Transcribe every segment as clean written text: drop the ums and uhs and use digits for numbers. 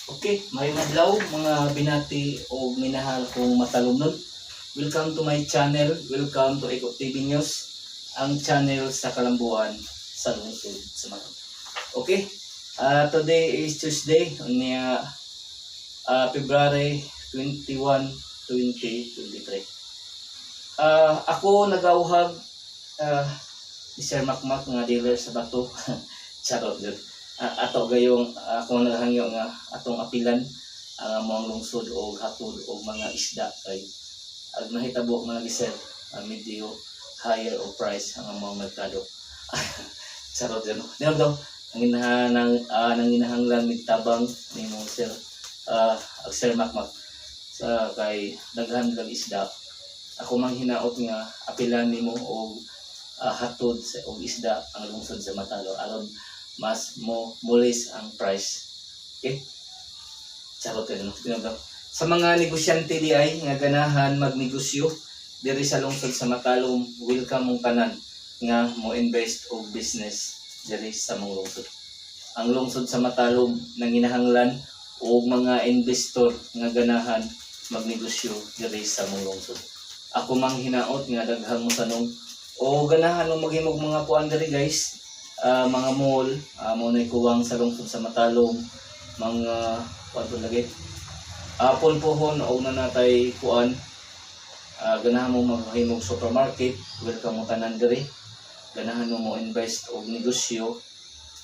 Okay, maayong adlaw, mga binati o minahal kong matalumnon. Welcome to my channel. Welcome to Eco TV News, ang channel sa kalambuan sa lungsod sa Matalom. Okay, today is Tuesday, unya February 21, 2023. Ako nagauhag ni Sir Makmak nga dealer sa bato. Charot yun. Ato gayong ako naghangyo nga atong apilan ang among lungsod og hatod og mga isda kay ag nahitabo mga sir, medyo higher og price ang among merkado. Charot yun. Diyo daw ang inahanang nanginahanglan migtabang nimo, sir, ag Sir Makmak, sa kay daghan lang isda. Ako mang hinaot nga apilan nimo og hatod sa og isda ang lungsod sa Matalom aron mas mo mulis ang price. Okay? Charot kayo, no? Tinawag. Sa mga negosyante di ay nga ganahan magnegosyo diri sa lungsod sa Matalom, welcome mong tanan nga mo invest og business diri sa mong lungsod. Ang lungsod sa Matalom nanginahanglan og mga investor nga ganahan magnegosyo diri sa mong lungsod. Ako mang hinaot nga daghang mo tanong o ganahan mo maghimog mga kuan diri, guys, mga mall, mo na kuwang sa lungsod sa Matalom, mga kuan to lagi. Pulpuhon og nanatay kuan, ganahan mo maghimog supermarket, welcome mo tanan diri. Ganahan mo mo invest og negosyo,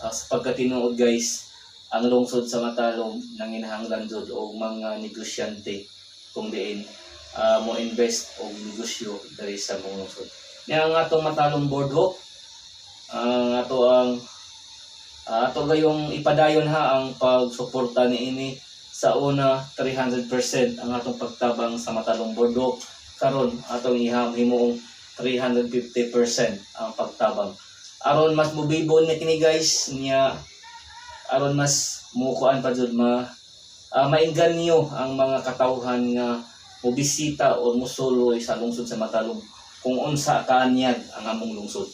sa pagkatinuod, guys, ang lungsod sa Matalom nanginahanglan jud og mga negosyante kung diin mo invest og negosyo diri sa mong lungsod. Niya ang atong Matalom Boardwalk, ang ato ang ato gayong ipadayon ha ang pagsuporta niini. Sa una, 300% ang atong pagtabang sa Matalom Boardwalk. Karon atong iham himuong 350% ang pagtabang aron mas mubibon ni kini, guys, niya aron mas mukuan pa jud, ma maingganyo ang mga katawhan nga mobisita o musuloy sa lungsod sa Matalom kung unsa kaanyag ang among lungsod.